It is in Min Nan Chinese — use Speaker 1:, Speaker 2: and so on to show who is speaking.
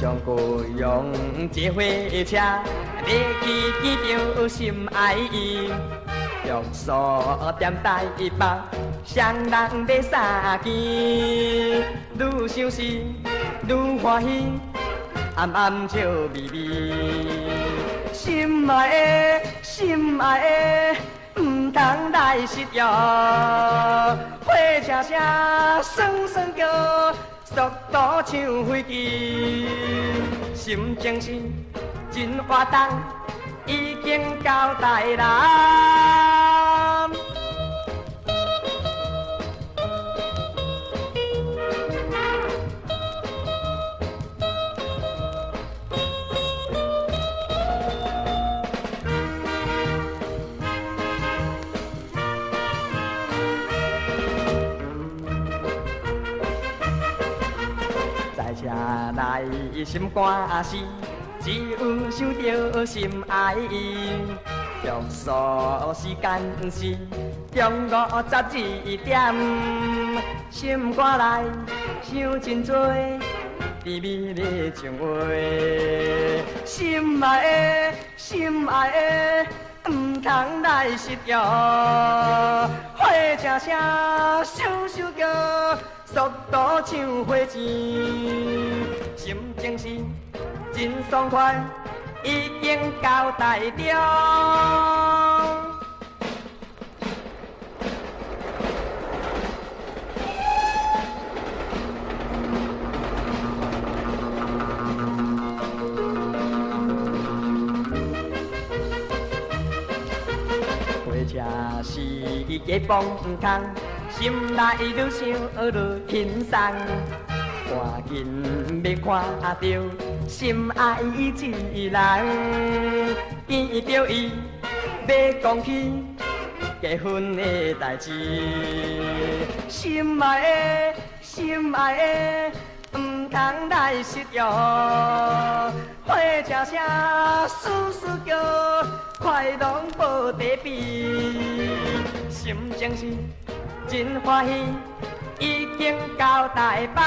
Speaker 1: 上高雄坐火车，欲去见著心爱伊。玉树踮台北，双人欲相见，愈相思愈欢喜，暗暗笑眯眯。心爱的，心爱的，毋通来失约。火车声酸酸叫，速度像飞机，心情是真活动，已经到台南。在车内心肝死，只有想著心爱伊。玉树时间是中午12点，心肝内想真多甜蜜的情话。心爱的，心爱的，毋通来失约。火车声咻咻叫，速度像火箭，心情是真爽快，已经到台中。火车是加崩空，心内愈想愈轻松，赶紧欲看著心爱之人，见著伊欲讲起结婚的代志。心爱的，心爱的，毋通来失约。火车声嘶嘶叫，快乐无得比，心情是真欢喜，已经到台北。